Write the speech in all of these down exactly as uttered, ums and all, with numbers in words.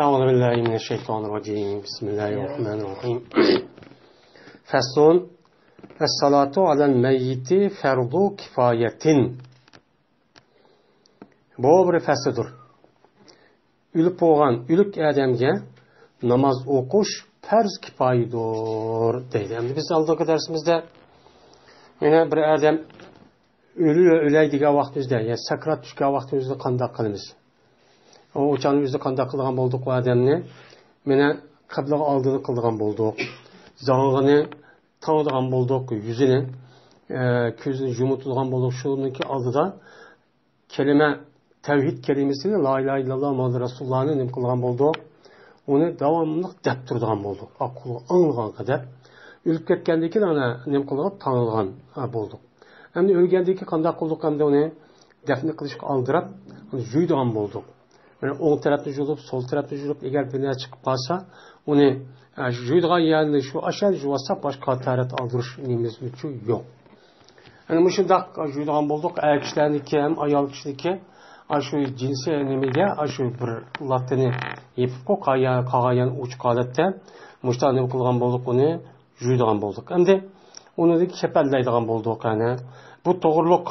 أعوذ بالله من الشيطان الرجيم. بسم الله الرحمن الرحيم. فصل. الصلاة على الميت فرض كفاية. بۇ بىر پەسىلدۇر. ئۆلۈپ بولغان ئۆلۈك ئادەمگە ناماز ئوقۇش پەرز كىپايىدۇر دەيدۇ. ئەمدى بىز ئالدىنقى دەرسىمىزدە يەنە بىر ئادەم ئۆلە-، ئۆلەي دېگەن ۋاقتىمىزدا، يا سەكرات چۈشكەن ۋاقتىمىزدا قانداق قىلىمىز؟ ئۇ چاغنى ئۆزىدە قانداق قىلىدىغان بولدۇق ئۇ ئادەمنى؟ مانا قىبلىغا ئالدىنى قىلىدىغان بولدۇق. زاڭغىنى تاڭىدىغان بولدۇق، يۈزىنى، ئە، كۆزىنى يۇمۇتىدىغان بولدۇق. شۇنىڭكى ئالدىدا كەلىمە، تەۋھىد كەلىمىسىنى، لا ئىلاھە ئىللاللا مۇھەممەدۇر رەسۇلۇللانى نېمە قىلغان بولدۇق؟ ئۇنى داۋاملىق دەپ تۇرىدىغان بولدۇق. ئاقىلغا ئاڭلىغانغا دەپ. ئۆلۈپ كەتكەندىن كېيىن ئانا نېمە قىلغان؟ تاڭىدىغان، ھە، بولدۇق. ئەمدى ئۆلگەندىن كېيىن قانداق قىلدۇق؟ ئەمدى ئۇنى دەپنە قىلىشقا ئالدىراپ، ئۇنى يۇيىدىغان بولدۇق. يەنى ئوڭ تەرەپنى يۇلۇپ، سول تەرەپنى يۇلۇپ، ئەگەر بىر نەرسە چىقىپ قالسا، ئۇنى، ئە، يۇيىدىغان يەرنى شۇ ئاشۇ يەردە يۇۋالسا، باشقا تەرەت ئالدۇرۇش نېمىمىزچۇ يوق. يەنى مۇشۇنداق يۇيىدىغان بولدۇق. ئەر كىشىلەرنىڭكى ھەم ئايال كىشىنىڭكى ئاشۇ جىنسىي نېمىگە ئاشۇ بىر لاتىنى يېپىپقۇ، قايا-، قالغان يەرنى ئوچۇق ھالەتتە مۇشۇنداق نېمە قىلغان بولدۇق، ئۇنى يۇيىدىغان بولدۇق. ئەمدى ئۇنى كەپەنلەيدىغان بولدۇق. يەنى بۇ توغرۇلۇق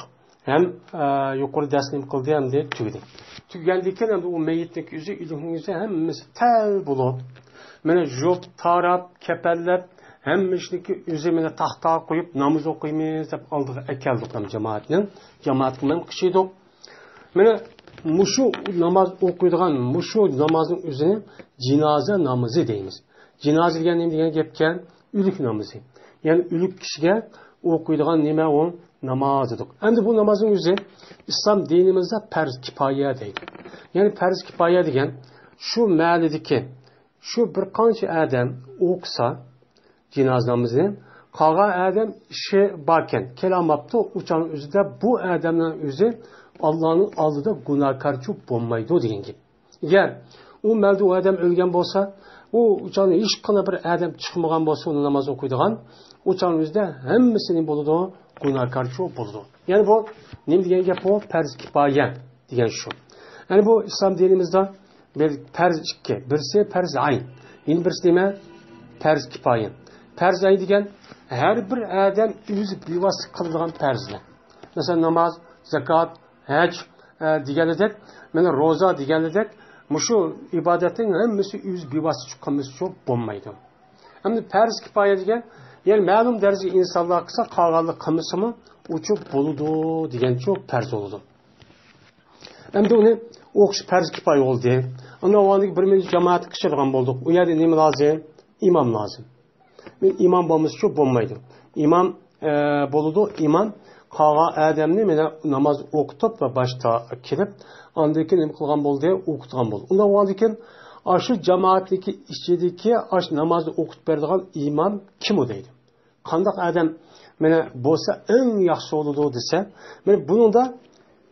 ھەم، ئە، يۇقىرى دەرس نېمە قىلدى، ئەمدى تۈگىدى. تۈگىگەندىن كېيىن ئەمدى ئۇ مېيىتنىڭ ئۆزى، ئۆلۈكنىڭ ئۆزى ھەممىسى تەل بولۇپ، مانا يۇيۇپ، تاراپ، كەپەنلەپ، ھەممە ئىشنىڭكى ئۆزى مانا تاختا قويۇپ، ناماز ئوقۇيمىز دەپ ئالدىغا ئەكەلدۇق ھەم جامائەتنىڭ. جامائەتكە مەن قىچىدۇق. مانا مۇشۇ ناماز ئوقۇيدىغان، مۇشۇ نامازنىڭ ئۆزىنى جىنازا نامىزى دەيمىز. جىنازا دېگەن نېمە دېگەن گەپكەن؟ ئۆلۈك نامىزى. يەنى ئۆلۈك كىشىگە ئوقۇيدىغان نېمە ئۇ؟ ناماز دېدۇق. ئەمدى بۇ نامازنىڭ ئۆزى ئىسلام دىنىمىزدا پەرز كىپايە دەيدۇ. يەنى پەرز كىپايە دېگەن شۇ مەھەللىدىكى شۇ بىر قانچە ئادەم ئوقۇسا جىنازا نامىزىنى، قالغان ئادەم ئىشى باركەن، كېلەلمەپتۇ، ئۇ چاغنىڭ ئۆزىدە بۇ ئادەمنىڭ ئۆزى ئاللانىڭ ئالدىدا گۇناھكارچۇ بولمايدۇ دېگەن گەپ. ئەگەر ئۇ مەھەلدە ئۇ ئادەم ئۆلگەن بولسا، ئۇ چاغدا ھېچقانداق بىر ئادەم چىقمىغان بولسا، ئۇنى ناماز ئوقۇيدىغان، ئۇ چاغنىڭ ئۆزىدە ھەممىسى نېمە بولىدۇ؟ گۇناھكارچۇ بولىدۇ. يەنى بۇ نېمە دېگەن گەپ بۇ؟ پەرز كىپايە دېگەن شۇ. يەنى بۇ ئىسلام دىنىمىزدا بىر پەرز ئىككى، بىرسى پەرز ئەين، يەنە بىرسى نېمە؟ پەرز كىپايە. پەرز ئەين دېگەن ھەر بىر ئادەم ئۆزى بىۋاسىتە قىلىدىغان پەرزلەر. مەسىلەن، ناماز، زاكات، ھەج، ئە، دېگەنىدەك، مانا روزا دېگەنىدەك، مۇشۇ ئىبادەتنىڭ ھەممىسى ئۆزى بىۋاسىتە قىلمىسىچۇ بولمايدۇ. ئەمدى پەرز كىپايە دېگەن، يەنى مەلۇم دەرىجىدە ئىنسانلار قىلسا، قالغانلار قىلمىسىمۇ ئۇچۇ بولىدۇ دېگەنچۇ پەرز بولىدۇ. ئەمدى ئۇنى ئوقۇش پەرز كىپايە بولدى. ئاندىن ئۇنىڭ بىر مىليون جامائەت قىچىرىدىغان بولدۇق. ئۇ يەردە نېمە لازىم؟ ئىمام لازىم. ئىمام بولمىسىچۇ بولمايدۇ. ئىمام، ئە، بولىدۇ، ئىمام قالغان ئادەمنى مانا ناماز ئوقۇتۇپ ۋە باشتا كېلىپ، ئاندىن كېيىن نېمە قىلغان بولدى؟ ئوقۇتقان بولدى. ئۇنداق بولغاندىن كېيىن، ئاشۇ جامائەتنىڭكى ئىچىدىكى ئاشۇ نامازنى ئوقۇتۇپ بېرىدىغان ئىمام كىم ئۇ دەيدۇ. قانداق ئادەم مانا بولسا ئەڭ ياخشى بولىدۇ دېسە، مانا بۇنىڭدا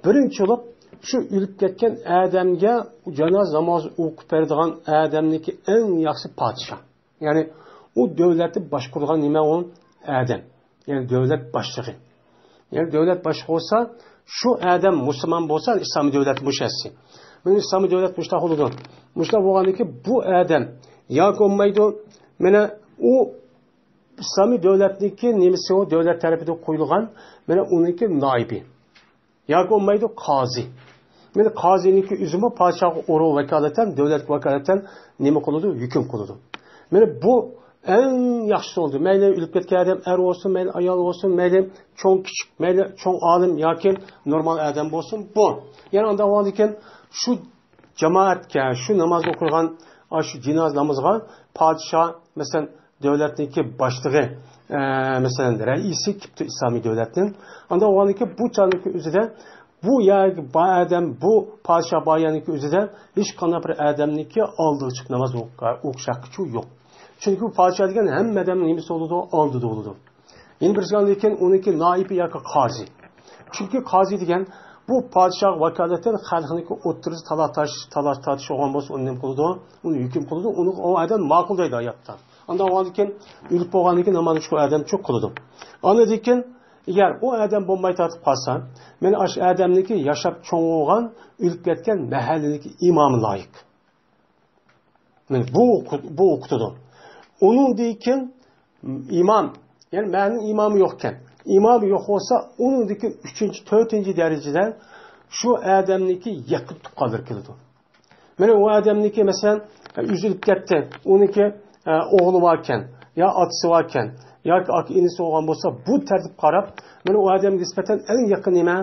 بىرىنچى بولۇپ شۇ ئۆلۈپ كەتكەن ئادەمگە جانازا نامازى ئوقۇپ بېرىدىغان ئادەمنىڭكى ئەڭ ياخشى پادىشاھ. يەنى ئۇ دۆلەتنى باشقۇرىدىغان نېمە ئۇ؟ ئادەم. يەنى دۆلەت باشلىقى. يەنى دۆلەت باشلىقى بولسا، شۇ ئادەم مۇسۇلمان بولسا، ئىسلامىي دۆلەت مۇشەسى. بۇ ئىسلامىي دۆلەت مۇشۇنداق بولىدۇ. مۇشۇنداق بولغاندىن كېيىن بۇ ئادەم ياكى بولمايدۇ، مانا ئۇ ئىسلامىي دۆلەتنىڭكى نېمىسى ئۇ؟ دۆلەت تەرىپىدىن قويۇلغان، مانا ئۇنىڭكى نائىبى. ياكى بولمايدۇ قازى. مانا قازىنىڭكى ئۆزىمۇ پادىشاھقا ئۇرۇق ۋاكالىتەن، دۆلەتكە ۋاكالىتەن نېمە قىلىدۇ؟ ھۆكۈم قىلىدۇ. مانا بۇ ئەڭ ياخشىسى بولدى. مەيلى ئۆلۈپ كەتكەن ئادەم ئەر بولسۇن، مەيلى ئايال بولسۇن، مەيلى چوڭ كىچىك، مەيلى چوڭ ئالىم ياكى نورمال ئادەم بولسۇن، بۇ. يەنى ئانداق بولغاندىكىن شۇ جامائەتكە، شۇ ناماز ئوقۇيدىغان، ئاشۇ جىنازا نامىزىغا پادىشاھ، مەسىلەن، دۆلەتنىڭكى باشلىقى، ئە، مەسىلەن، رەئىسى كېپتۇ ئىسلامىي دۆلەتنىڭ. ئانداق بولغاندىكىن بۇ چاغنىڭكى ئۆزىدە بۇ يەرگە بار ئادەم، بۇ پادىشاھ بار يەرنىڭكى ئۆزىدە ھېچقانداق بىر ئادەمنىڭكى ئالدىغا چىقىپ ناماز ئوقۇ-، ئوقۇش ھەققىچۇ يوق. چۈنكى بۇ پادىشاھ دېگەن ھەممە ئادەمنىڭ نېمىسى بولىدۇ؟ ئالدىدا بولىدۇ. يەنە بىرسى ئاندىن كېيىن ئۇنىڭكى نائىبى ياكى قازى. چۈنكى قازى دېگەن بۇ پادىشاھقا ۋاكالىتەن خەلقنىڭكى ئوتتۇرىسىدا تالا-تاش-، تالاش-تارتىش بولغان بولسا، ئۇنى نېمە قىلىدۇ؟ ئۇنى ھۆكۈم قىلىدۇ. ئۇنى ئۇ ئادەم ماقۇلدايدۇ ھاياتتا. ئاندىن ئاۋۋالدىن كېيىن ئۆلۈپ بولغاندىن كېيىن ناماز شۇ ئادەم چوق قىلىدۇ. ئاندىن كېيىن ئەگەر ئۇ ئادەم بولماي تارتىپ قالسا، مانا ئاشۇ ئادەمنىڭكى ياشاپ چوڭ بولغان، ئۆلۈپ كەتكەن مەھەللىنىڭكى ئىمامى لايىق. مانا بۇ ئوقۇ-، بۇ ئوقۇتىدۇ. ئۇنىڭدىن كېيىن ئىمام، يەنى مەھەللىنىڭ ئىمامى يوقكەن. ئىمامى يوق بولسا، ئۇنىڭدىن كېيىن ئۈچىنچى، تۆتىنچى دەرىجىدە شۇ ئادەمنىڭكى يېقىن تۇغقانلىرى كېلىدۇ. مانا ئۇ ئادەمنىڭكى، مەسىلەن، ئۆزى ئۆلۈپ كەتتى. ئۇنىڭكى، ئە، ئوغلى باركەن، يا ئاتىسى باركەن، ياكى ئاكا ئىنىسى بولغان بولسا، بۇ تەرتىپكە قاراپ، مانا ئۇ ئادەمگە نىسبەتەن ئەڭ يېقىن نېمە؟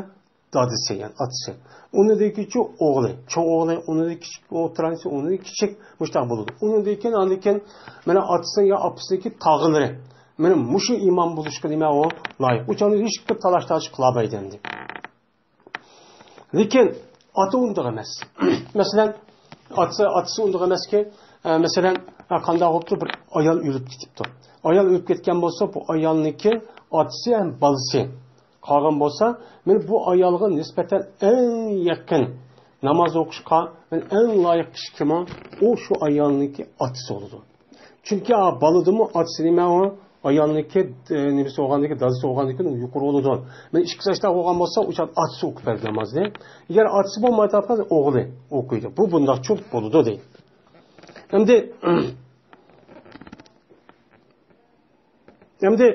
دادىسى، يەنى ئاتىسى. ئۇنىڭدىن كېيىنچە ئوغلى، چوڭ ئوغلى، ئۇنىڭدىن كىچىك، ئوتتۇرانچىسى، ئۇنىڭدىن كىچىك، مۇشۇنداق بولىدۇ. ئۇنىڭدىن كېيىن، ئاندىن كېيىن مانا ئاتىسى يا ئاپىسىنىڭكى تاغىلىرى. مانا مۇشۇ ئىمام بولۇشقا نېمە ئۇ لايىق. ئۇ چاغدا ھېچكىم تالاش-تارتىش قىلالمايدۇ ئەمدى. لېكىن ئاتا ئۇنداق ئەمەس. مەسىلەن، ئاتىسى، ئاتىسى ئۇنداق ئەمەسكى، ئە، مەسىلەن، ئە، قانداق بوپتۇ؟ بىر ئايال ئۆلۈپ كېتىپتۇ. ئايال ئۆلۈپ كەتكەن بولسا، بۇ ئايالنىڭكى ئاتىسى ھەم بالىسى قالغان بولسا، مانا بۇ ئايالغا نىسبەتەن ئەڭ يېقىن ناماز ئوقۇشقا مانا ئەڭ لايىق كىشى كىم؟ ئۇ شۇ ئايالنىڭكى ئاتىسى بولىدۇ. چۈنكى، ئا، بالىدىنمۇ ئاتىسى نېمە ئۇ؟ ئايالنىڭكى، ئە، نېمىسى بولغاندىكىن، دادىسى بولغاندىكىن ئۇ يۇقىرى بولىدۇ. مانا ئىككى ياشتا بولغان بولسا، ئۇ چاغ ئاتىسى ئوقۇپ بەردى نامازنى. ئەگەر ئاتىسى بولماي تاپقان، ئوغلى ئوقۇيدۇ. بۇ بۇنداقچۇ بولىدۇ دەيدۇ. ئەمدى، ئەمدى،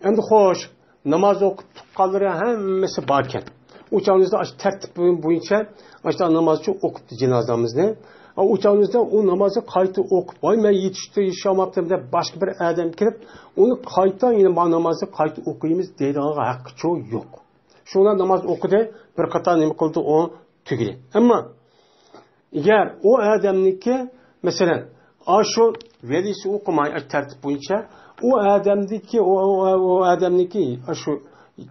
ئەمدى خوش، ناماز ئوقۇپ تۇغقانلىرى ھەممىسى باركەن. ئۇ چاغنىڭىزدا ئاشۇ تەرتىپ بويىچە ئاشۇ نامازچى ئوقۇپتۇ جىنازا نامىزىنى. ئۇ چاغنىڭىزدا ئۇ نامازنى قايتا ئوقۇپ، ۋاي، مەن يېتىشتى، يېتىشالماپتىمەن دەپ باشقا بىر ئادەم كېلىپ، ئۇنى قايتا، يەنە ما نامازنى قايتا ئوقۇيمىز دەيدىغانغا ھەققى يوق. شۇڭا ناماز ئوقۇدى، بىر قاتار نېمە قىلدى، ئۇ تۈگىدى. ئەمما ئەگەر ئۇ ئادەمنىڭكى، مەسىلەن، ئاشۇ ۋەلىسى ئوقۇماي، ئاشۇ تەرتىپ بويىچە، ئۇ ئادەمدىكى، ئۇ، ئۇ، ئۇ ئادەمنىڭكى ئاشۇ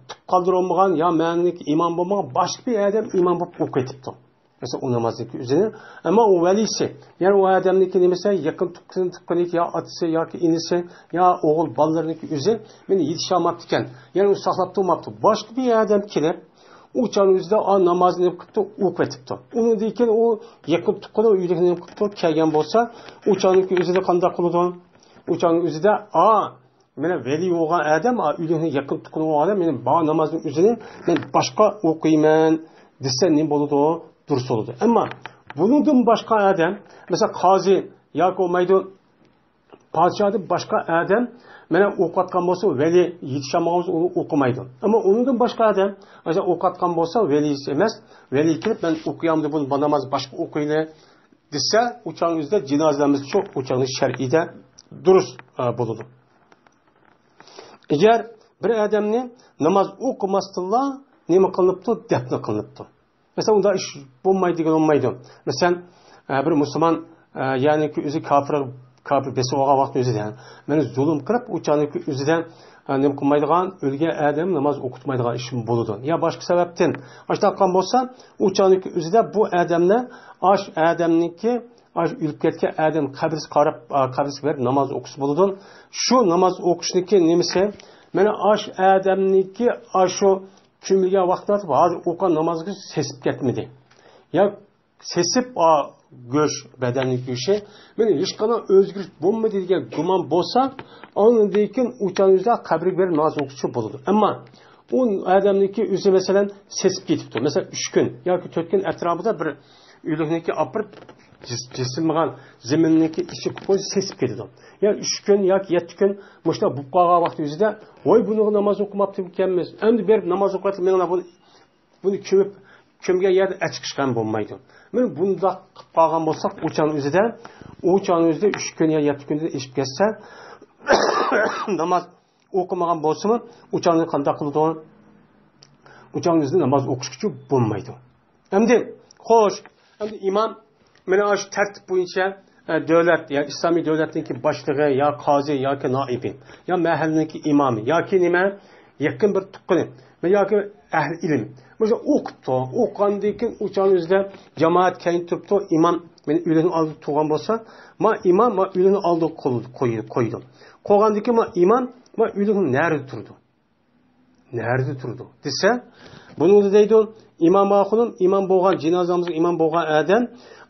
تۇغقانلىرى بولمىغان يا مەنىڭكى ئىمام بولمىغان باشقا بىر ئادەم ئىمام بولۇپ ئوقۇۋېتىپتۇ. مەسىلەن، ئۇ نامازنىڭكى ئۆزىنى. ئەمما ئۇ ۋەلىسى، يەنى ئۇ ئادەمنىڭكى نېمىسى، يېقىن تۇغقىنى، تۇغقىنى يا ئاتىسى ياكى ئىنىسى يا ئوغۇل بالىلىرىنىڭكى ئۆزى مانا يېتىشالماپتىكەن. يەنى ئۇ ساقلاپ تۇرماپتۇ. باشقا بىر ئادەم كېلىپ، ئۇ چاغنىڭ ئۆزىدە ئا نامازنى نېمە قىپتۇ، ئوقۇۋېتىپتۇ. ئۇنىڭدىن كېيىن ئۇ يېقىن تۇغقىنى ئۆيدىكىنى نېمە قىپتۇ، كەلگەن بولسا، ئۇ چاغنىڭكى ئۆزىدە قانداق قىلىدۇ؟ ئۇ چاغنىڭ ئۆزىدە، ئا، مانا ۋەلىي بولغان ئادەم، ئا، ئۆيدىكىنى يېقىن تۇغقىنى بولغان ئادەم، مانا بار نامازنىڭ ئۆزىنى مەن باشقا ئوقۇيمەن دېسە نېمە بولىدۇ؟ دۇرۇس بولىدۇ. ئەمما بۇنىڭدىن باشقا ئادەم، مەسىلەن، قازى ياكى بولمايدۇ، پادىشاھدىن باشقا ئادەم مانا ئوقۇۋاتقان بولسا، ۋەلىي يېتىشالمىغان بولسا، ئۇ ئوقۇمايدۇ. ئەمما ئۇنىڭدىن باشقا ئادەم ئاشۇ ئوقۇۋاتقان بولسا، ۋەلىيسى ئەمەس، ۋەلىي كېلىپ، مەن ئوقۇيامدۇ بۇنى، بۇ ناماز باشقا ئوقۇيلى دېسە، ئۇ چاغنىڭ ئۆزىدە جىنازا نامىزى شۇ، ئۇ چاغنىڭ شەرئىدە دۇرۇس، ئە، بولىدۇ. ئەگەر بىر ئادەمنى ناماز ئوقۇماستىنلا نېمە قىلىنىپتۇ؟ دەپنە قىلىنىپتۇ. مەسىلەن، ئۇنداق ئىش بولمايدۇ دېگىلى بولمايدۇ. مەسىلەن، ئە، بىر مۇسۇلمان، ئە، يەنىكى ئۆزى كاپىر، كاپىر بېسىپ ئالغان ۋاقىت ئۆزىدە، مانا زۇلۇم قىلىپ، ئۇ چاغنىڭكى ئۆزىدە، ئە، نېمە قىلمايدىغان، ئۆلگەن ئادەم ناماز ئوقۇتمايدىغان ئىش بولىدۇ. يا باشقا سەۋەبتىن ئاشۇنداق قىلغان بولسا، ئۇ چاغنىڭكى ئۆزىدە بۇ ئادەملەر ئاش ئادەمنىڭكى، ئاش ئۆلۈپ كەتكەن ئادەم قەبرىسىگە قاراپ، ئا، قەبرىسىگە بېرىپ ناماز ئوقۇسا بولىدۇ. شۇ ناماز ئوقۇشنىڭكى نېمىسى؟ مانا ئاش ئادەمنىڭكى ئاشۇ كۆمۈلگەن ۋاقتىدا ھازىر ئوقۇغان نامازغا سېسىپ كەتمىدى. يا سېسىپ، ئا، گۆش، بەدەننىڭ گۆشى، مانا ھېچقانداق ئۆزگىرىش بولمىدى دېگەن گۇمان بولسا، ئاندىن كېيىن ئۇ چاغنىڭ ئۆزىدە قەبرىگە بېرىپ ناماز ئوقۇشقا بولىدۇ. ئەمما ئۇ ئادەمنىڭكى ئۆزى، مەسىلەن، سېسىپ كېتىپتۇ. مەسىلەن، ئۈچ كۈن ياكى تۆت كۈن ئەتراپىدا بىر ئۆلۈكنىڭكى ئاپىرىپ، جىس-، جىسىم بولغان زېمىننىڭكى ئىچىگە قويسا سېسىپ كېتىدۇ. يا ئۈچ كۈن ياكى يەتتە كۈن مۇشۇنداق بولۇپ قالغان ۋاقتى ئۆزىدە، ۋاي، بۇنىڭغا ناماز ئوقۇماپتىمىكەنمىز، ئەمدى بېرىپ ناماز ئوقۇۋەتسە مېنىڭلار بۇنى بۇنى كۆمۈپ، كۆمگەن يەردىن ئەچىقىشقا ھەم بولمايدۇ. مانا بۇنداق قىلىپ قالغان بولساق، ئۇ چاغنىڭ ئۆزىدە، ئۇ چاغنىڭ ئۆزىدە ئۈچ كۈن يا يەتتە كۈندىن ئېشىپ كەتسە، ناماز ئوقۇمىغان بولسىمۇ، ئۇ چاغنى قانداق قىلىدۇ؟ ئۇ چاغنىڭ ئۆزىدە ناماز ئوقۇشقىچە بولمايدۇ. ئەمدى، خوش، ئەمدى ئىمام مانا شۇ تەرتىپ بويىچە، ئە، دۆلەت، يا ئىسلامىي دۆلەتنىڭكى باشلىقى، يا قازى، ياكى نائىبى، يا مەھەللىنىڭكى ئىمامى، ياكى نېمە، يېقىن بىر تۇغقىنى، ياكى ئەھلى ئىلىم. مۇشۇ ئوقۇپتۇ، ئوقۇغاندىن كېيىن ئۇ چاغنىڭ ئۆزىدە جامائەت كەينىدە تۇرۇپتۇ، ئىمام مانا ئۆلۈكنىڭ ئالدىدا تۇرغان بولسا، ما ئىمام ما ئۆلۈكنىڭ ئالدىغا قوي-، قوي-، قويىدۇ. قويغاندىن كېيىن ما ئىمام ما ئۆلۈكنىڭ نەرىدە تۇرىدۇ؟ نەرىدە تۇرىدۇ دېسە، بۇنىڭدا دەيدۇ، ئىمام ئاخۇنۇم، ئىمام بولغان، جىنازىمىزغا ئىمام بولغان ئادەم،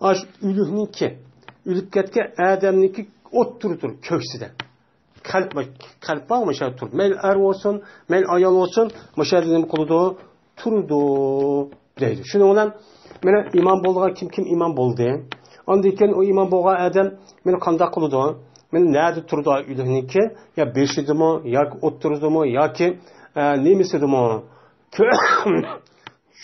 ئاش ئۆلۈكنىڭكى، ئۆلۈپ كەتكەن ئادەمنىڭكى ئوتتۇرىدا تۇرىدۇ، كۆكسىدە. قەلب، قەلب بار، مۇشۇ يەردە تۇرىدۇ. مەيلى ئەر بولسۇن، مەيلى ئايال بولسۇن، مۇشۇ يەردە نېمە قىلىدۇ؟ تۇرىدۇ دەيدۇ. شۇنىڭ بىلەن مانا ئىمام بولىدىغان كىم، كىم ئىمام بولدى؟ ئاندىن كېيىن ئۇ ئىمام بولغان ئادەم مېنى قانداق قىلىدۇ؟ مېنى نەدە تۇرىدۇ ئۆينىڭكى؟ يا بېشىدىمۇ، ياكى ئوتتۇرىسىدىمۇ، ياكى، ئە، نېمىسىدىمۇ؟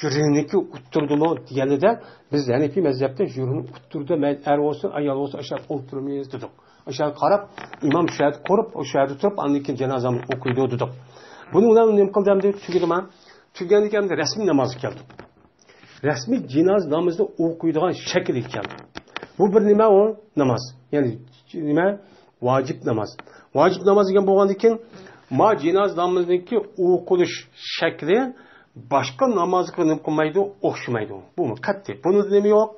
يۈرۈنىكى ئۇتتۇردىمۇ دېگەندە، بىز ھەنىپىي مەزھەپتە يۈرۈن ئۇتتۇردا مەي-، ئەر بولسۇن، ئايال بولسۇن، ئاشۇ يەردە ئولتۇرىمىز دېدۇق. ئاشۇ يەرگە قاراپ، ئىمام شۇ يەردە قورۇپ، ئاشۇ يەردە تۇرۇپ، ئاندىن كېيىن جانازامىز ئوقۇيدۇ دېدۇق. بۇنىڭ بىلەن نېمە قىلدى ئەمدى؟ تۈگىدىما؟ تۈگىگەندىن كېيىن ئەمدى رەسمىي نامازغا كەلدۇق. رەسمىي جانازا نامىزىنى ئوقۇيدىغان شەكىلگە كەلدۇق. بۇ بىر نېمە ئۇ؟ ناماز. يەنى نېمە؟ ۋاجىپ ناماز. ۋاجىپ ناماز دېگەن بولغاندىن كېيىن، ما جانازا نامىزىنىڭكى ئوقۇلۇش شەكلى باشقا نامازغا نېمە قىلمايدۇ؟ ئوخشىمايدۇ. بۇمۇ قەتئىي. بۇنىڭدا نېمە يوق؟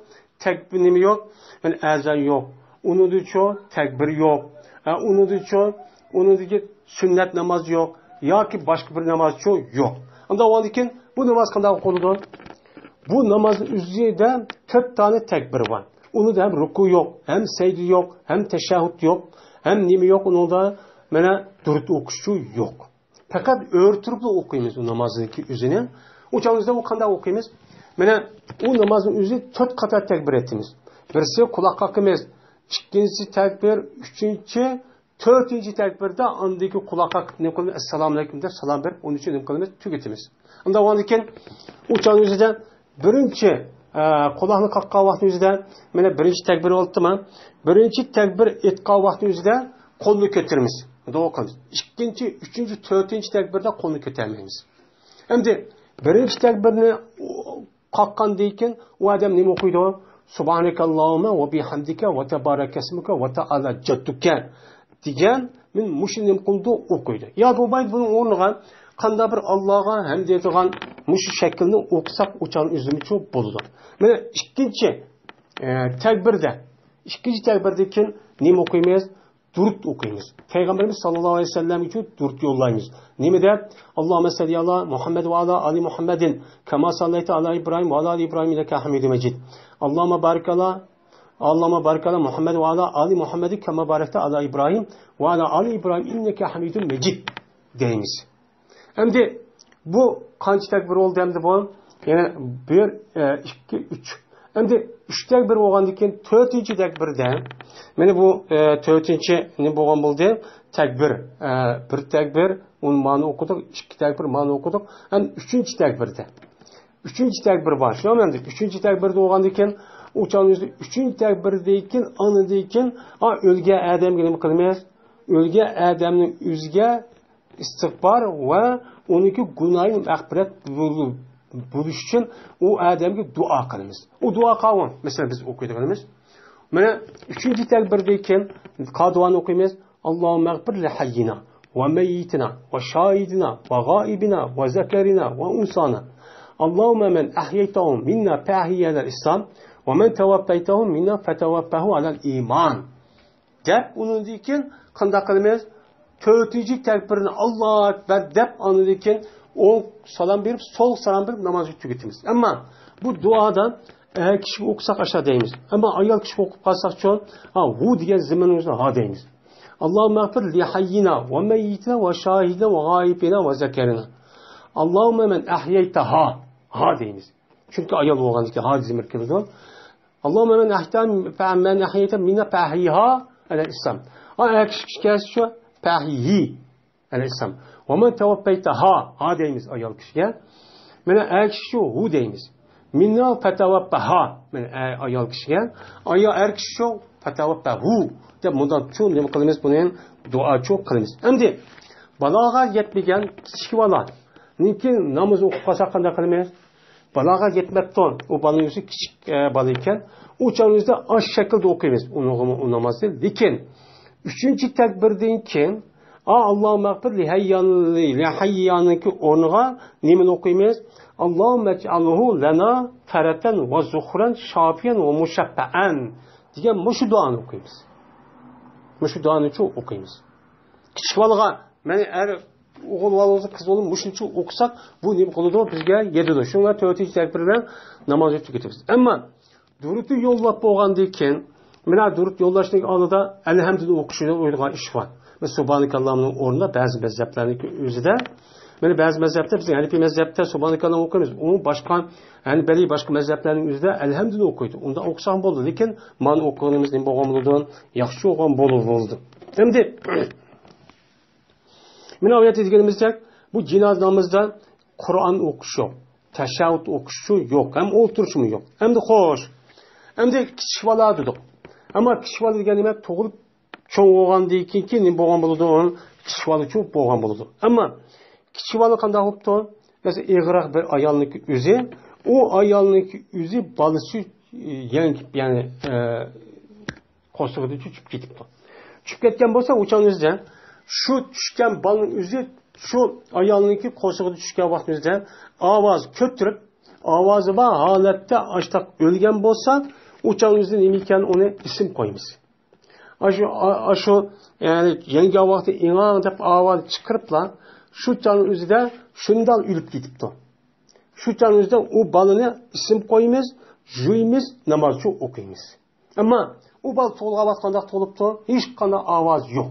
تەكبىر نېمە يوق؟ يەنى ئەزان يوق. ئۇنىڭدىچۇ تەكبىر يوق. ئە، ئۇنىڭدىچۇ، ئۇنىڭدىكى سۈننەت ناماز يوق. ياكى باشقا بىر نامازچۇ يوق. ئۇنداق بولغاندىن كېيىن بۇ ناماز قانداق ئوقۇلىدۇ؟ بۇ نامازنىڭ ئۆزىدە تۆت دانە تەكبىر بار. ئۇنىڭدا ھەم رۇكۇ يوق، ھەم سەجدە يوق، ھەم تەشەھھۇد يوق، ھەم نېمە يوق ئۇنىڭدا؟ مانا دۇرۇت ئوقۇشچۇ يوق. پەقەت ئۆرە تۇرۇپلا ئوقۇيمىز ئۇ نامازنىڭكى ئۆزىنى. ئۇ چاغىمىزدا ئۇ قانداق ئوقۇيمىز؟ مانا ئۇ نامازنىڭ ئۆزى تۆت قاتار تەكبىر ئېيتىمىز. بىرسى قۇلاق قاقىمىز، ئىككىنچىسى تەكبىر، ئۈچىنچى، تۆتىنچى تەكبىردە ئاندىن كېيىن قۇلاق قاقىپ نېمە قىلىمىز؟ ئەسسالامۇ ئەلەيكۇم دەپ سالام بېرىپ، ئۇنىڭ ئۈچۈن نېمە قىلىمىز؟ تۈگىتىمىز. ئۇنداق بولغاندىن كېيىن ئۇ چاغنىڭ ئۆزىدە بىرىنچى، ئە، قۇلاقنى قاققان ۋاقىتنىڭ ئۆزىدە، مانا بىرىنچى تەكبىر بولۇپتۇ، مانا. بىرىنچى تەكبىر ئېيتقان ۋاقىتنىڭ ئۆزىدە قولنى كۆتۈرىمىز. دۇئا قىلىمىز. ئىككىنچى، ئۈچىنچى، تۆتىنچى تەكبىردە قولنى كۆتەرمەيمىز. ئەمدى بىرىنچى تەكبىرنى قاققاندىن كېيىن ئۇ ئادەم نېمە ئوقۇيدۇ؟ سۇبھانەكەللاھۇممە ۋە بىھەمدىكە ۋە تەبارەكەسمۇكە ۋە تەئالا جەددۇكە دېگەن، مەن مۇشۇ نېمە قىلىدۇ، ئوقۇيدۇ. يا بولمايدۇ، بۇنىڭ ئورنىغا قانداق بىر ئاللاغا ھەمد ئېيتىدىغان مۇشۇ شەكىلنى ئوقۇساق، ئۇ چاغ ئۆزىمىزچۇ بولىدۇ. مانا ئىككىنچى، ئە، تەكبىردە، ئىككىنچى تەكبىردىن كېيىن نېمە ئوقۇيمىز؟ دۇرۇت ئوقۇيمىز. پەيغەمبىرىمىز ساللاللاھۇ ئەلەيھى ۋەسەللەمگە دۇرۇت يوللايمىز. نېمە دەپ؟ اللهم صل على محمد وعلى آل محمد كما صليت على إبراهيم وعلى آل إبراهيم إنك حميد مجيد. اللهم بارك على، اللهم بارك على محمد وعلى آل محمد كما باركت على إبراهيم وعلى آل إبراهيم إنك حميد مجيد دەيمىز. ئەمدى بۇ قانچە تەكبىر بولدى ئەمدى بۇ؟ يەنە بىر، ئە، ئىككى، ئۈچ. ئەمدى ئۈچ تەكبىر بولغاندىن كېيىن تۆتىنچى تەكبىردە، مانا بۇ، ئە، تۆتىنچى نېمە بولغان بولدى؟ تەكبىر. ئە، بىر تەكبىر، ئۇنى مانا ئوقۇدۇق، ئىككى تەكبىر مانا ئوقۇدۇق. ئەمدى ئۈچىنچى تەكبىردە. ئۈچىنچى تەكبىر بار. شۇنداقمۇ ئەمدى ئۈچىنچى تەكبىردە بولغاندىن كېيىن، ئۇ چاغنىڭ ئۆزىدە ئۈچىنچى تەكبىردىن كېيىن، ئاندىن كېيىن، ئا، ئۆلگەن ئادەمگە نېمە قىلىمىز؟ ئۆلگەن ئادەمنىڭ ئۆزىگە ئىستىغپار ۋە ئۇنىڭكى گۇناھىنى مەغپىرەت بول-، بولۇش ئۈچۈن ئۇ ئادەمگە دۇئا قىلىمىز. ئۇ دۇئا قاۋۇ، مەسىلەن، بىز ئوقۇيدىغىنىمىز. مانا ئۈچىنچى تەكبىردىن كېيىن قا دۇئانى ئوقۇيمىز. اللهم اغفر لحينا وميتنا وشاهدنا وغائبنا وذكرنا وأنثانا. اللهم من أحييته منا فأحيه على الإسلام ومن توفيته منا فتوفه على الإيمان. دەپ، ئۇنىڭدىن كېيىن قانداق قىلىمىز؟ تۆتىنچى تەكبىرنى، ئاللاھۇ ئەكبەر دەپ، ئاندىن كېيىن ئوڭ سالام بېرىپ، سول سالام بېرىپ، نامازنى تۈگىتىمىز. ئەمما بۇ دۇئادا ئەر كىشىگە ئوقۇساق ئاشۇ دەيمىز. ئەمما ئايال كىشىگە ئوقۇپ قالساقچۇ، ھا، ھۇ دېگەن زېمىننىڭ ئۆزىدە ھا دەيمىز. اللهم اغفر لحينا وميتنا وشاهدنا وغائبنا وذكرنا. اللهم من أحييته، ھا دەيمىز. چۈنكى ئايال بولغاندىكىن ھا زېمىر كېلىدۇ. اللهم من أحييته، من أحييته منا فأحيه على الإسلام. ھا، ئەر كىشىگە كەلسە شۇ، فأحيه على الإسلام. ومن توفيته، ھا دەيمىز ئايال كىشىگە. مانا ئەر كىشى شۇ، ھۇ دەيمىز. منا فتوفه، مانا ئايال كىشىگە. ئايال، ئەر كىشى شۇ، فتوفه دەپ مۇنداق چوڭ نېمە قىلىمىز؟ بۇنى دۇئا چوڭ قىلىمىز. ئەمدى بالاغا يەتمىگەن كىچىك بالانىڭكى نامىزى ئوقۇپ قالسا قانداق قىلىمىز؟ بالاغا يەتمەپتۇ. ئۇ بالىنىڭ ئۆزى كىچىك، ئە، بالا ئىكەن. ئۇ چاغنىڭ ئۆزىدە ئاشۇ شەكىلدە ئوقۇيمىز ئۇنىڭغىمۇ ئۇ نامازنى. لېكىن ئۈچىنچى تەكبىردىن كېيىن، ئا، اللهم اغفر لحيان، لحياننىڭكى ئورنىغا نېمىنى ئوقۇيمىز؟ اللهم اجعله لنا فرجا وذخرا شافيا ومشفعا دېگەن مۇشۇ دۇئانى ئوقۇيمىز. مۇشۇ دۇئانى شۇ ئوقۇيمىز. كىچىك بالىغا، مەن ئەر ئوغۇل بالا بولسا، قىز بالا مۇشۇنچە ئوقۇساق، بۇ نېمە قىلىدۇ؟ بىزگە يېتىدۇ. شۇڭا تۆتىنچى تەكبىر بىلەن نامازنى تۈگىتىمىز. ئەمما دۇرۇتنى يوللاپ بولغاندىن كېيىن، مانا دۇرۇت يوللاشنىڭ ئالدىدا ئەلھەمدۇنى ئوقۇشنى ئويلىغان ئىش بار. بىز سۇبھانەكاللاھنىڭ ئورنىدا بەزى مەزھەپلەرنىڭ ئۆزىدە مانا بەزى مەزھەپتە، بىزنىڭ ھەنىپىي مەزھەپتە سۇبھانەكاللاھۇممۇ ئوقۇيمىز. ئۇ باشقا ھەنبەلىي باشقا مەزھەپلەرنىڭ ئۆزىدە ئەلھەمدۇلىللا ئوقۇيدۇ. ئۇنداق ئوقۇساڭ بولىدۇ. لېكىن مانا ئوقۇغىنىمىز نېمە بولغان بولىدۇ؟ ياخشى بولغان بولىدۇ. ئەمدى مانا ئۇ يەردە دېگىنىمىزدەك، بۇ جىنازا نامىزىدا قۇرئان ئوقۇش يوق، تەشەھھۇد ئوقۇش يوق، ھەم ئولتۇرۇشمۇ يوق. ئەمدى خوش، ئەمدى كىچىك بالا دېدۇق. ئەمما كىچىك بالا دېگەن نېمە؟ تۇغۇلۇپ چوڭ بولغاندىن كېيىن، كېيىن نېمە بولغان بولىدۇ؟ كىچىك بالىچۇ بولغان بولىدۇ. ئەمما كىچىك بالا قانداق بوپتۇ؟ مەسىلەن، ئېغىرراق بىر ئايالنىڭكى ئۆزى، ئۇ ئايالنىڭكى ئۆزى بالىسى، يەنە، يەنى، ئە، قورسىقىدا چۈشۈپ كېتىپتۇ. چۈشۈپ كەتكەن بولسا، ئۇ چاغنىڭ ئۆزىدە شۇ چۈشكەن بالىنىڭ ئۆزى شۇ ئايالنىڭكى قورسىقىدا چۈشكەن ۋاقتىمىزدا ئاۋاز كۆتۈرۈپ، ئاۋازى بار ھالەتتە ئاشتاق ئۆلگەن بولسا، ئۇ چاغنىڭ ئۆزىدە نېمە ئىكەن، ئۇنى ئىسىم قويىمىز. ئاشۇ، ئاشۇ، يەنى يەڭگەن ۋاقتى ئىڭاڭ دەپ ئاۋاز چىقىرىپلا، شۇ چاغنىڭ ئۆزىدە شۇنداق ئۆلۈپ كېتىپتۇ. شۇ چاغنىڭ ئۆزىدە ئۇ بالىنى ئىسىم قويىمىز، يۇيىمىز، نامازچۇ ئوقۇيمىز. ئەمما ئۇ بالا تۇغۇلغان ۋاقىت قانداق تۇغۇلۇپتۇ؟ ھېچقانداق ئاۋاز يوق.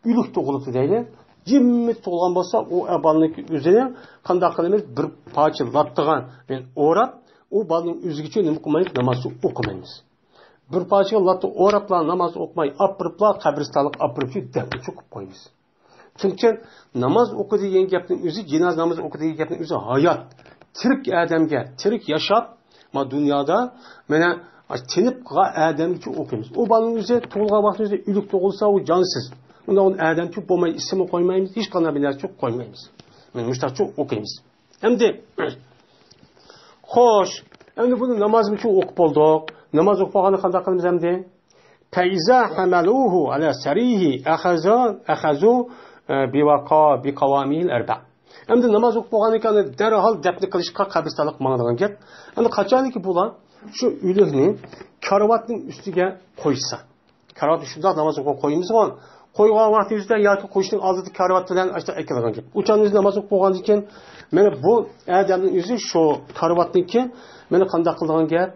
ئۆلۈك تۇغۇلۇپتۇ دەيلى. جىممىت تۇغۇلغان بولسا، ئۇ بالىنىڭ ئۆزىنى قانداق قىلىمىز؟ بىر پارچە لاتتىغا ئوراپ، ئۇ بالىنىڭ ئۆزىگىچە نېمە قىلمايمىز؟ ناماز ئوقۇمايمىز. بىر پارچىغا لاتا ئوراپلا ناماز ئوقۇماي، ئاپىرىپلا قەبرىستانلىققا ئاپىرىپ دەپنە چوقۇپ قويىمىز. چۈنكى ناماز ئوقۇدى دېگەن گەپنىڭ ئۆزى، جىنازا نامىزى ئوقۇدى دېگەن گەپنىڭ ئۆزى ھايات، تىرىك ئادەمگە، تىرىك ياشاپ، ما دۇنيادا مانا تىنىپ قالغان ئادەمگىچە ئوقۇيمىز. ئۇ بالىنىڭ ئۆزى تۇغۇلغان ۋاقتىدا ئۆزى ئۆلۈك تۇغۇلسا، ئۇ جانسىز. ئۇنداق ئادەمچۇ بولماي، ئىسىممۇ قويمايمىز، ھېچقانداق بىر نەرسە قويمايمىز. مانا مۇشتاقچۇ ئوقۇيمىز. ئەمدى، خوش، ئەمدى بۇنى نامازمىچۇ ئوقۇپ بولدۇق. ناماز ئوقۇپ بولغاندا قانداق قىلىمىز ئەمدى؟ فإذا حملوه على سريره أخذ، أخذوا، ئە، بوقا-، بقوامه الأربع. ئەمدى ناماز ئوقۇپ بولغاندىن كېيىن دەرھال دەپنە قىلىشقا قەبرىستانلىققا ماڭىدىغان گەپ. ئەمدى قاچانكى بۇلار شۇ ئۆلۈكنى كارىۋاتنىڭ ئۈستىگە قويسا، كارىۋاتتا شۇنداق ناماز ئوقۇپ قويىمىزغۇ. قويغان ۋاقتىمىزدا ياكى قويۇشنىڭ ئالدىدا كارىۋات بىلەن ئاشتا ئەكېلىدىغان گەپ. ئۇ چاغدا ئۆزى ناماز ئوقۇپ بولغاندىن كېيىن، مانا بۇ ئادەمنىڭ ئۆزى شۇ كارىۋاتنىڭكى، مانا قانداق قىلىدىغان گەپ؟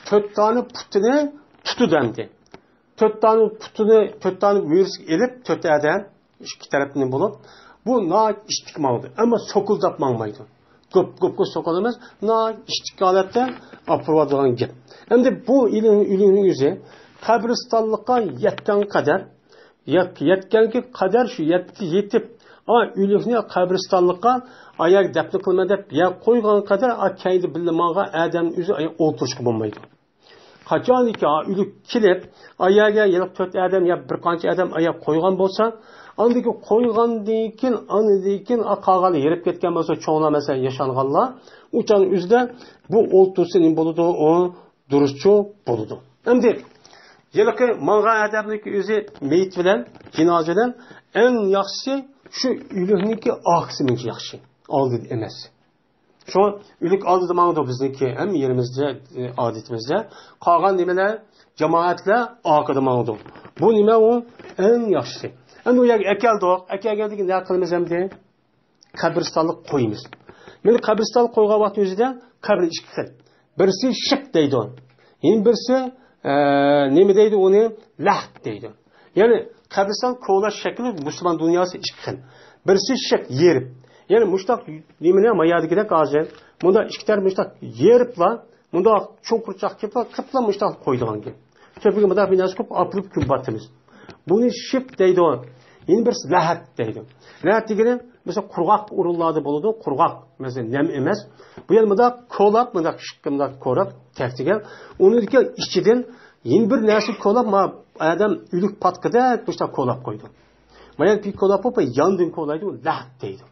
تۆت دانە پۇتىنى تۇتىدۇ ئەمدى. تۆت دانە پۇتىنى، تۆت دانە مۈرىسىگە ئېلىپ، تۆت ئادەم ئىككى تەرەپتىن بولۇپ، بۇ ناھايىتى ئىتتىك ماڭىدۇ، ئەمما سوكۇلداپ ماڭمايدۇ. گوپ، گوپ، گوپ سوقۇلىمىز، ناھايىتى ئىتتىك ھالەتتە ئاپىرىۋاتىدىغان گەپ. ئەمدى بۇ ئۆلۈك، ئۆلۈكنىڭ ئۆزى قەبرىستانلىققا يەتكەن قەدەر، يەت-، يەتكەنگە قەدەر شۇ يەتتە يېتىپ، ئا، ئۆلۈكنى قەبرىستانلىققا ئاياغ دەپنە قىلىمەن دەپ يەر قويغان قەدەر، ئا، كەينىدە بىللە ماڭغان ئادەمنىڭ ئۆزى ئولتۇرۇشقا بولمايدۇ. قاچانكى ئا ئۆلۈك كېلىپ، ئا يەرگە يەنە تۆت ئادەم يا بىر قانچە ئادەم ئاياغ قويغان بولسا، ئاندىكى قويغاندىن كېيىن، ئاندىن كېيىن ئا قالغانلار ھېرىپ كەتكەن بولسا، چوڭلار مەسىلەن ياشانغانلار، ئۇ چاغنىڭ ئۆزىدە بۇ ئولتۇرسا نېمە بولىدۇ؟ ئۇ دۇرۇسچۇ بولىدۇ. ئەمدى ھېلىقى ماڭغان ئادەمنىڭكى ئۆزى مېيىت بىلەن، جىنازا بىلەن ئەڭ ياخشىسى شۇ ئۆلۈكنىڭكى ئارقىسى مۇنچە ياخشى، ئالدىدا ئەمەس. شۇڭا ئۆلۈك ئالدىدا ماڭىدۇ بىزنىڭكى ھەممە يېرىمىزدە، ئادىتىمىزدە. قالغان نېمىلەر؟ جامائەتلەر ئارقىدا ماڭىدۇ. بۇ نېمە ئۇ؟ ئەڭ ياخشىسى. ئەمدى ئۇ يەرگە ئەكەلدۇق. ئەكەلگەندىن كېيىن نە قىلىمىز ئەمدى؟ قەبرىستانلىق قويىمىز. مانا قەبرىستانلىق قويغان ۋاقتى ئۆزىدە قەبرە ئىككى خىل. بىرسى شىق دەيدۇ. يەنە بىرسى، ئە، نېمە دەيدۇ ئۇنى؟ لەھد دەيدۇ. يەنى قەبرىستان كولاش شەكلى مۇسۇلمان دۇنياسى ئىككى خىل. بىرسى شىق، يېرىپ. يەنى مۇشتاق نېمىنى مايادىكىدەك ھازىر. مۇنداق ئىككى تەرەپ مۇشتاق يېرىپلا، مۇنداق چوڭقۇرچاق قىلىپلا، قىپلا مۇشتاق قويىدىغان گەپ. تۆپىگە مۇنداق بىر نەرسە قويۇپ ئاپىرىپ كۆمۈپ ئاتىمىز. بۇنى شىپ دەيدۇ. يەنە بىرسى لەھەت دەيدۇ. لەھەت دېگىنى، مەسىلەن، قۇرغاق ئورۇنلاردا بولىدۇ، قۇرغاق، مەسىلەن، نەم ئەمەس. بۇ يەنە مۇنداق كولاپ، مۇنداق شىپ، مۇنداق كولاپ، تەكتىگە. ئۇنىڭدىكى ئىچىدىن يەنە بىر نەرسە كولاپ، ما ئادەم ئۆلۈك پاتقىدەك مۇشۇنداق كولاپ قويىدۇ. ما يەنە بىر كولاپ بولۇپ، ياندىن كولايدۇ، لەھەت دەيدۇ.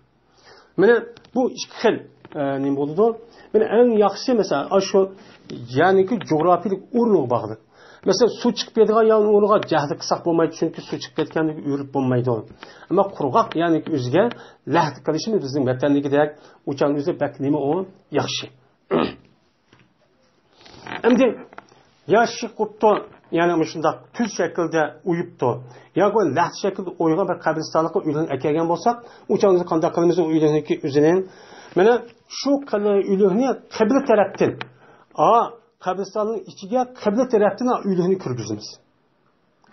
مانا بۇ ئىككى خىل، ئە، نېمە بولىدۇ؟ مانا ئەڭ ياخشىسى، مەسىلەن، ئاشۇ يەرنىڭكى جۇغراپىيىلىك ئورنىغا باغلىق. مەسىلەن، سۇ چىقىپ كېتىدىغان يەرنىڭ ئورنىغا جەھلى قىلساق بولمايدۇ، چۈنكى سۇ چىقىپ كەتكەندىن ئۆرۈپ بولمايدۇ. ئەمما قۇرغاق يەرنىڭكى ئۆزىگە لەھدە قىلىشىمىز بىزنىڭ ۋەتەندىكىدەك ئۇچان ئۆزى بەك نېمە ئۇ ياخشى. ئەمدى يا شىق قوپتۇ، يەنى مۇشۇنداق تۈز شەكىلدە ئويۇپتۇ، ياكى لەھدە شەكىلدە ئويغان بىر قەبرىستانلىققا ئۆلۈكنى ئەكەلگەن بولساق، ئۇ چاغدا قانداق قىلىمىز ئۇ ئۆلۈكنىڭكى ئۆزىنى؟ مانا شۇ قىل-، ئۆلۈكنى قىبلە تەرەپتىن، ئا، قەبرىستاننىڭ ئىچىگە قىبلە تەرەپتىن ئۆلۈكنى كىرگۈزىمىز.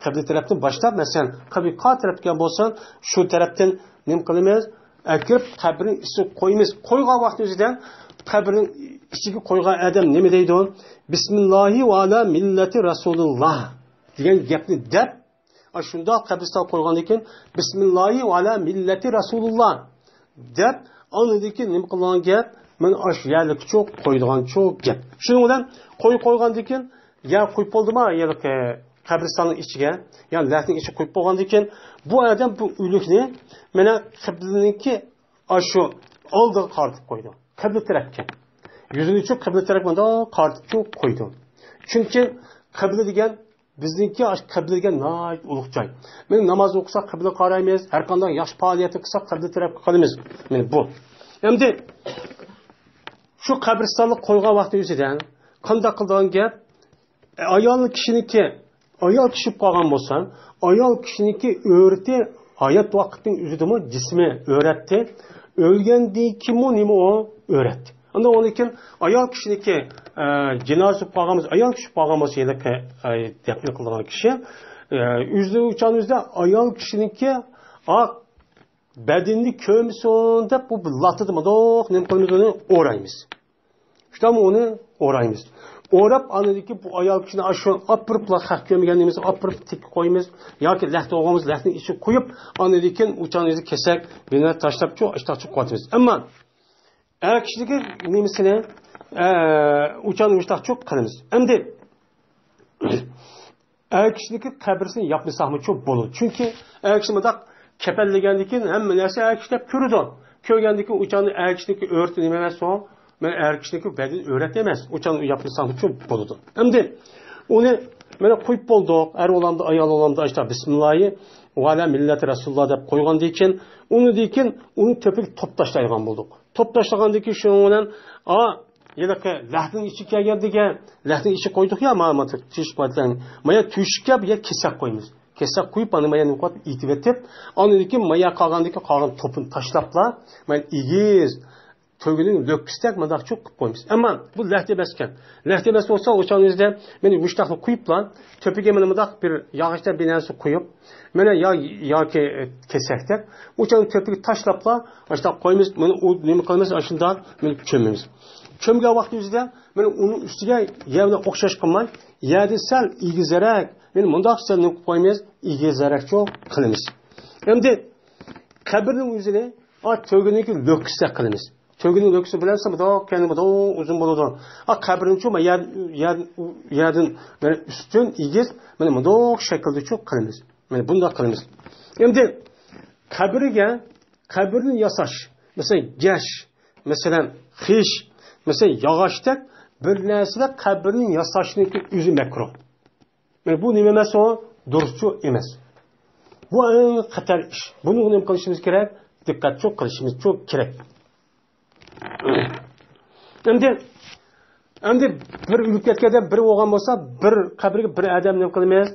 قىبلە تەرەپتىن باشلاپ، مەسىلەن، قىبلە قا تەرەپكە بولسا، شۇ تەرەپتىن نېمە قىلىمىز؟ ئەكىرىپ قەبرىنىڭ ئىچىگە قويىمىز. قويغان ۋاقتىمىزدا قەبرىنىڭ ئىچىگە قويغان ئادەم نېمە دەيدۇ؟ بىسمىللاھى ۋە ئالا مىللەتى رەسۇلىللا دېگەن گەپنى دەپ، ئاشۇنداق قەبرىستانغا قويغاندىن كېيىن، بىسمىللاھى ۋە ئالا مىللەتى رەسۇلىللا دەپ، ئاندىن كېيىن نېمە قىلىدىغان گەپ؟ مانا ئاشۇ يەرلىكچۇ قويىدىغانچۇ گەپ. شۇنىڭ بىلەن قوي قويغاندىن كېيىن، يەر قويۇپ بولدىما، يەنى قەبرىستاننىڭ ئىچىگە، يەنى لەھنىڭ ئىچىگە قويۇپ بولغاندىن كېيىن، بۇ ئادەم بۇ ئۆلۈكنى مانا قىبلىنىڭكى ئاشۇ ئالدىغا قارىتىپ قويىدۇ. قىبلە تەرەپكە. يۈزىنى شۇ قىبلە تەرەپكە مۇنداق قارىتىپ شۇ قويىدۇ. چۈنكى قىبلە دېگەن بىزنىڭكى ئاشۇ قىبلە دېگەن ناھايىتى ئۇلۇغ جاي. مانا ناماز ئوقۇساق قىبلىگە قارايمىز، ھەر قانداق ياخشى پائالىيەت قىلساق قىبلە تەرەپكە قارىمىز. مانا بۇ. ئەمدى شۇ قەبرىستانلىق قويغان ۋاقتى ئۆزىدە قانداق قىلىدىغان گەپ؟ ئايال كىشىنىڭكى، ئايال كىشى بولۇپ قالغان بولسا، ئايال كىشىنىڭكى ئۆرىتى ھايات ۋاقىتنىڭ ئۆزىدىمۇ جىسمى ئۆرەتتى. ئۆلگەندىن كېيىنمۇ نېمە ئۇ؟ ئۆرەتتى. ئاندىن ئۇنىڭدىن كېيىن ئايال كىشىنىڭكى، ئە، جىنازىسى بولۇپ قالغان بولسا، ئايال كىشى بولۇپ قالغان بولسا، ھېلىقى، ئە، دەپنە قىلىدىغان كىشى، ئە، ئۆزى ئۇچان ئۆزىدە ئايال كىشىنىڭكى ئاق بەدىنىنى كۆرمىسۇن دەپ، بۇ بىر لاتىدا مۇنداق نېمە قىلىمىز، ئۇنى ئورايمىز. شۇنداقمۇ ئۇنى ئورايمىز. ئوراپ، ئاندىن كېيىن بۇ ئايال كىشىنى ئاشۇ ئاپىرىپلا، خەق كۆرمىگەن نېمىسى ئاپىرىپ تىكىپ قويىمىز. ياكى لەختە بولغان بولسا، لەختىنىڭ ئىچىگە قويۇپ، ئاندىن كېيىن ئۇچان ئۆزى كېسەك، بىنى تاشلاپ، شۇ ئاشتاق چىقىپ قوياتىمىز. ئەمما ئەر كىشىنىڭكى نېمىسىنى، ئە، ئۇچان ئۇشتاق چوق قىلىمىز. ئەمدى ئەر كىشىنىڭكى قەبرىسىنى ياپمىساقمۇ چوق بولىدۇ. چۈنكى ئەر كىشى مۇنداق كەپەنلىگەندىن كېيىن ھەممە نەرسە ئەر كىشى دەپ كۆرىدۇ. كۆرگەندىن كېيىن ئۇچاننى ئەر كىشىنىڭكى ئۆرىتى نېمە ئەمەس ئۇ؟ مەن ئەر كىشىنىڭكى بەدىنى ئۆرەت ئەمەس. ئۇچاننى ياپمىساقمۇ چوق بولىدۇ. ئەمدى ئۇنى مانا قويۇپ بولدۇق. ئەر بولامدۇ، ئايال بولامدۇ، ئاشتا بىسمىللاھى ۋە ئەلا مىللەتى رەسۇلۇللا دەپ قويغاندىن كېيىن، ئۇنىڭدىن كېيىن ئۇنىڭ تۆپىگە توپ تاشلايدىغان بولدۇق. توپ تاشلىغاندىن كېيىن شۇنىڭ بىلەن، ئا، ھېلىقى لەختىنىڭ ئىچىگە كەلگەندىكى، لەختىنىڭ ئىچىگە قويدۇق يا، ما، ما، تۆشۈك پارچىلارنى. ما يەر تۆشۈككە بۇ يەر كېسەك قويىمىز. كېسەك قويۇپ، ئاندىن ما يەرنى ئېتىۋېتىپ، ئاندىن كېيىن ما يەر قالغاندىكى قالغان توپىنى تاشلاپلا، مانا ئېگىز تۆگىنىڭ لۆككىسىدەك مۇنداق چوق قىلىپ قويىمىز. ئەمما بۇ لەختە ئەمەسكەن. لەختە ئەمەس بولسا، ئوچاقنىڭ ئۆزىدە مانا مۇشتاقنى قويۇپلا، تۆپىگە مانا مۇنداق بىر ياغاچتەك بىر نەرسە قويۇپ، مانا يا، ياكى كېسەكتەك، ئوچاقنىڭ تۆپىگە تاشلاپلا، ئاشۇنداق قويىمىز، مانا ئۇ نېمە قىلىمىز، ئاشۇنداق مانا كۆمىمىز. كۆمگەن ۋاقتىمىزدا مانا ئۇنىڭ ئۈستىگە يەر بىلەن ئوخشاش قىلماي، يەردىن سەل ئېگىزرەك، مانا مۇنداق سەل نېمە قىلىپ قويىمىز، ئېگىزرەكچۇ قىلىمىز. ئەمدى قەبرىنىڭ ئۆزىنى، ئا، تۆگىنىڭكى لۆككىسىدەك قىلىمىز. تۆگىنىڭ لۆككىسى بىلەنسە مۇنداق، كەينى مۇنداق ئۇزۇن بولىدۇ. ئا، قەبرىنىچۇ، مانا يەر، يەر، يەردىن مانا ئۈستۈن، ئېگىز، مانا مۇنداق شەكىلدىچۇ قىلىمىز. مانا بۇنداق قىلىمىز. ئەمدى قەبرىگە، قەبرىنى ياساش، مەسىلەن، گەش، مەسىلەن، خىش، مەسىلەن، ياغاچتەك بىر نەرسىدە قەبرىنى ياساشنىڭكى ئۆزى مەكرۇھ. مانا بۇ نېمە ئەمەس ئۇ؟ دۇرۇسچۇ ئەمەس. بۇ ئەڭ خەتەر ئىش. بۇنى نېمە قىلىشىمىز كېرەك؟ دىققەتچۇ قىلىشىمىزچۇ كېرەك. ئەمدى، ئەمدى بىر ئۆلۈپ كەتكەندە بىر بولغان بولسا، بىر قەبرىگە بىر ئادەم نېمە قىلىمىز؟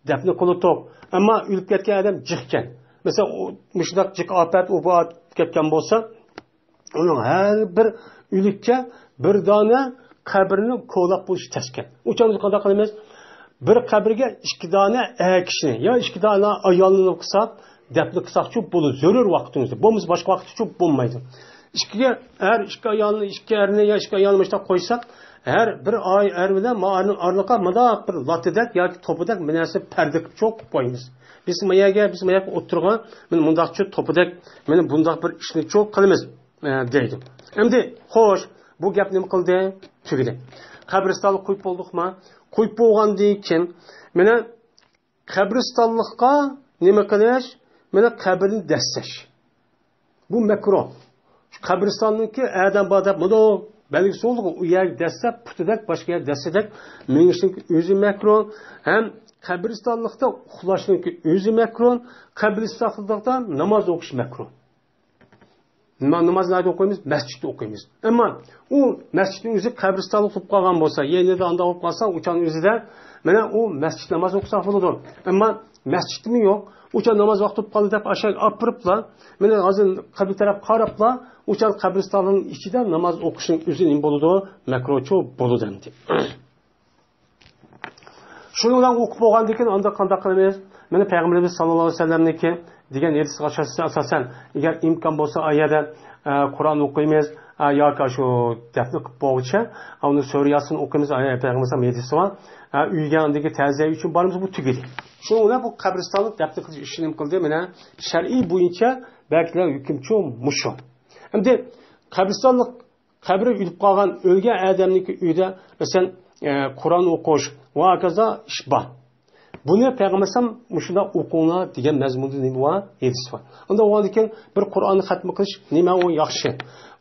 دەپنە قىلىتۇق. ئەمما ئۆلۈپ كەتكەن ئادەم جىقكەن. مەسىلەن، ئۇ مۇشۇنداق جىق ئاپەت، ئۇ بۇ ئاپەت كەتكەن بولسا، ئۇنىڭ ھەر بىر ئۆلۈككە بىر دانە قەبرىنى كولاپ بولۇشى تەسكەن. ئۇ چاغدا قانداق قىلىمىز؟ بىر قەبرىگە ئىككى دانە ئەر كىشىنى يا ئىككى دانە ئايالنى قىلساق، دەپنە قىلساقچۇ بولىدۇ، زۆرۈر ۋاقتىمىزدا. بولمىسا باشقا ۋاقىتچۇ بولمايدۇ. ئىككىگە ئەر، ئىككى ئايالنى، ئىككى ئەرنى يا ئىككى ئايالنى مۇشۇنداق قويساق، ھەر بىر ئاي ئەر بىلەن ما ئەرنىڭ ئارىلىقىغا مۇنداق بىر لاتىدەك ياكى توپىدەك بىر نەرسە پەردە قىلىپ چوق قويىمىز. بىز ما يەرگە، بىز ما يەرگە ئولتۇرغان، مانا مۇنداقچۇ توپىدەك، مانا بۇنداق بىر ئىشنى چوق قىلىمىز، ئە، دەيدۇ. ئەمدى، خوش، بۇ گەپ نېمە قىلدى؟ تۈگىدى. قەبرىستانغا قويۇپ بولدۇقما؟ قويۇپ بولغاندىن كېيىن، مانا قەبرىستانلىققا نېمە قىلىش؟ مانا قەبرىنى دەسسەش. بۇ مەكرۇھ. شۇ قەبرىستاننىڭكى ئادەم بار دەپ، مۇنداق بەلگىسى بولدىغۇ، ئۇ يەرگە دەسسەپ، پۇتىدەك، باشقا يەرگە دەسسىدەك مېڭىشنىڭكى ئۆزى مەكرۇھ. ھەم قەبرىستانلىقتا ئۇخلاشنىڭكى ئۆزى مەكرۇھ. قەبرىستانلىقتا ناماز ئوقۇش مەكرۇھ. نېمە، ناماز نەدە ئوقۇيمىز؟ مەسچىتتە ئوقۇيمىز. ئەمما ئۇ مەسچىتنىڭ ئۆزى قەبرىستانلىق بولۇپ قالغان بولسا، يەنىلا ئانداق بولۇپ قالسا، ئۇچان ئۆزىدە، مانا ئۇ مەسچىت ناماز ئوقۇسا بولىدۇ. ئەمما مەسچىتمۇ يوق. ئۇچان ناماز ۋاقتى بولۇپ قالدى دەپ ئاشۇ ئاپىرىپلا، مانا ھازىر قىبلە تەرەپ قاراپلا، ئۇچان قەبرىستاننىڭ ئىچىدە ناماز ئوقۇشنىڭ ئۆزى نېمە بولىدۇ؟ مەكرۇھچۇ بولىدۇ ئەمدى. شۇنىڭ بىلەن ئوقۇپ بولغاندىن كېيىن ئاندىن قانداق قىلىمىز؟ مانا پەيغەمبىرىمىز ساللاللاھۇ ئەلەيھى ۋەسەللەمنىڭكى دېگەن ھەدىسكە ئاساسەن، ئەگەر ئىمكان بولسا، ئا يەردە، ئە، قۇرئان ئوقۇيمىز، ئە، ياكى شۇ دەپنە قىلىپ بولغۇچە، ئۇنى سۈرە ياسىن ئوقۇيمىز، ئە، پەيغەمبەر ھەدىسى بار. ئە، ئۆيگە ئاندىكى تەزىيە ئۈچۈن بارىمىز، بۇ تۈگىدى. شۇنىڭ بىلەن بۇ قەبرىستانلىق دەپنە قىلىش ئىشىنى نېمە قىلدى؟ مانا شەرئىي بويىچە بەرگەن ھۆكۈم شۇ، مۇشۇ. ئەمدى قەبرىستانلىق قەبرى ئۆلۈپ قالغان، ئۆلگەن ئادەمنىڭكى ئۆيىدە، مەسىلەن، ئە، قۇرئان ئوقۇش ۋە ھاكازا ئىش بار. بۇنى پەيغەمبەر ئەلەيھىسسالام مۇشۇنداق ئوقۇڭلار دېگەن مەزمۇندا نېمە بار؟ ھەدىس بار. ئۇنداق بولغاندىكىن بىر قۇرئاننى خەتمە قىلىش نېمە ئۇ ياخشى.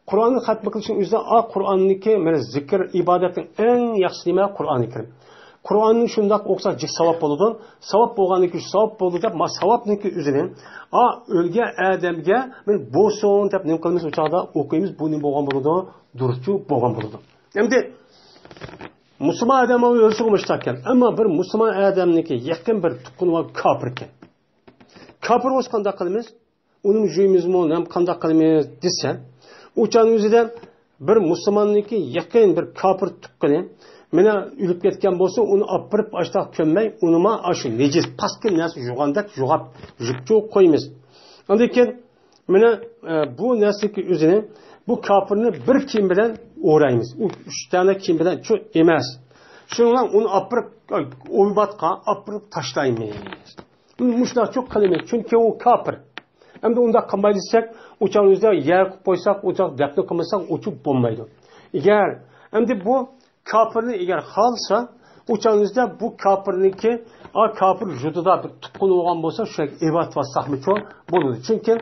قۇرئاننى خەتمە قىلىشنىڭ ئۆزىدە، ئا، قۇرئاننىڭكى، مانا، زىكىر، ئىبادەتنىڭ ئەڭ ياخشىسى نېمە؟ قۇرئانى كەرىم. قۇرئاننى شۇنداق ئوقۇساق جىق ساۋاب بولىدۇ. ساۋاب بولغاندىكى ساۋاب بولىدۇ دەپ، ما ساۋابنىڭكى ئۆزىنى، ئا، ئۆلگەن ئادەمگە، مانا، بولسۇن دەپ نېمە قىلىمىز؟ ئۇ چاغدا ئوقۇيمىز. بۇ نېمە بولغان بولىدۇ؟ دۇرۇسچۇ بولغان بولىدۇ. ئەمدى مۇسۇلمان ئادەم ئۆلسىغۇ مۇشتاق ئىكەن. ئەمما بىر مۇسۇلمان ئادەمنىڭكى يېقىن بىر تۇغقىنى بار، كاپىر ئىكەن. كاپىر بولسا قانداق قىلىمىز؟ ئۇنىمۇ جۇيمىزمۇ، نېمە، قانداق قىلىمىز دېسە، ئۇ چاغنىڭ ئۆزىدە بىر مۇسۇلماننىڭكى يېقىن بىر كاپىر تۇغقىنى مانا ئۆلۈپ كەتكەن بولسا، ئۇنى ئاپىرىپ ئاشتاق كۆممەي، ئۇنىما ئاشۇ نىجىس، پاسكىنا نەرسە يۇغاندەك يۇغاپ، يۇيۇپ قويىمىز. ئاندىن كېيىن مانا، ئە، بۇ نەرسىنىڭكى ئۆزىنى، بۇ كاپىرنى بىر كىيىم بىلەن ئورايمىز. ئۇ ئۈچ دانە كىيىم بىلەن شۇ ئەمەس. شۇنىڭ بىلەن ئۇنى ئاپىرىپ، ئويماتقا ئاپىرىپ تاشلايمىز. مۇشۇنداق قىلىمىز، چۈنكى ئۇ كاپىر. ئەمدى ئۇنداق قىلماي دېسەك، ئۇ چاغنىڭ ئۆزىدە يەرگە قويۇپ قويساق، ئۇ چاغ دەپنە قىلمىساق، ئۇچۇپ بولمايدۇ. ئەگەر، ئەمدى بۇ كاپىرنى ئەگەر خالىسا، ئۇ چاغنىڭ ئۆزىدە بۇ كاپىرنىڭكى، ئا، كاپىر يۇرتىدا بىر تۇغقىنى بولغان بولسا، شۇ يەرگە ئېۋەتىۋاتساقمۇچۇ بولىدۇ. چۈنكى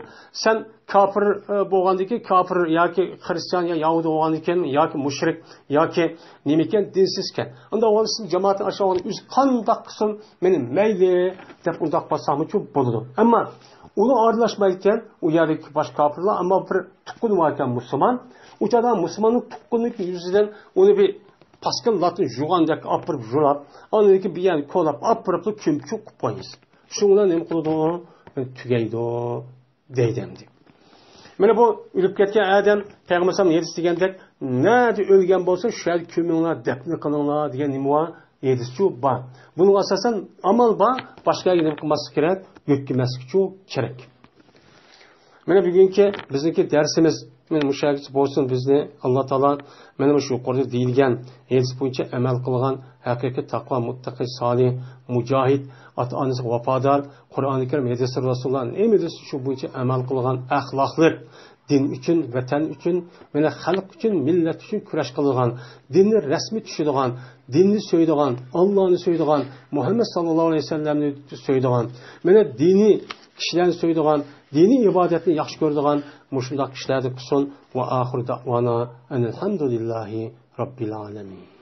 سەن كاپىر، ئە، بولغاندىكى كاپىر ياكى خرىستىيان يا يەھۇدىي بولغاندىكىن ياكى مۇشرىك ياكى نېمىكەن، دىنسىزكەن. ئۇنداق بولغان ئىسلام جامائەتنىڭ ئاشۇ ئۆزى قانداق قىلسۇن، مېنى مەيلى دەپ ئۇنداق قىلساقمۇچۇ بولىدۇ. ئەمما ئۇلار ئارىلاشمايدىكەن، ئۇ يەردىكى باشقا كاپىرلار، ئەمما بىر تۇغقىنى باركەن مۇسۇلمان. ئۇ چاغدا مۇسۇلماننىڭ تۇغقىنىنىڭ يۈزىدىن ئۇنى بىر پاسكىنا لاتنى يۇغاندەك ئاپىرىپ يۇلاپ، ئاندىن كېيىن بىر يەرنى كولاپ ئاپىرىپلا كۆمۈپ چوقۇپ قويىمىز. شۇنىڭ بىلەن نېمە قىلىدۇ؟ تۈگەيدۇ دەيدۇ ئەمدى. مانا بۇ ئۆلۈپ كەتكەن ئادەم، پەيغەمبەر ئەلەيھىسسالام ھەدىس دېگەندەك، نەدە ئۆلگەن بولسا، شۇ يەردە كۆمۈڭلار، دەپنە قىلىڭلار دېگەن نېمە بار؟ ھەدىسچۇ بار. بۇنىڭغا ئاساسەن ئامال بار، باشقا يەرگە نېمە قىلماسلىق كېرەك؟ يۆتكىمەسلىكچۇ كېرەك. مانا بۈگۈنكى بىزنىڭكى دەرسىمىز مانا مۇشۇ يەرگىچە بولسۇن. بىزنى ئاللا تائالا مانا مۇشۇ يۇقىرىدا دېيىلگەن ھەدىس بويىچە ئەمەل قىلغان ھەقىقىي تەقۋا، مۇتتەقى، سالىھ، مۇجاھىد، ئاتا-ئانىسىغا ۋاپادار، قۇرئانى كەرىم، ھەدىسى رەسۇلۇللا، نېمە دېسە شۇ بويىچە ئەمەل قىلغان ئەخلاقلىق، دىن ئۈچۈن، ۋەتەن ئۈچۈن، مانا خەلق ئۈچۈن، مىللەت ئۈچۈن كۈرەش قىلىدىغان، دىننى رەسمىي چۈشىنىدىغان، دىننى سۆيىدىغان، ئاللانى سۆيىدىغان، مۇھەممەد ساللاللاھۇ ئەلەيھى ۋەسەللەمنى سۆيىدىغان، مانا دىنىي كىشىلەرنى سۆيىدىغان، دىنىي ئىبادەتنى ياخشى كۆرىدىغان مۇشۇنداق كىشىلەردىن قىلسۇن. ۋە ئاخىرۇ دەئۋانا ئەنىل ھەمدۇلىللاھى رەببىل ئالەمىن.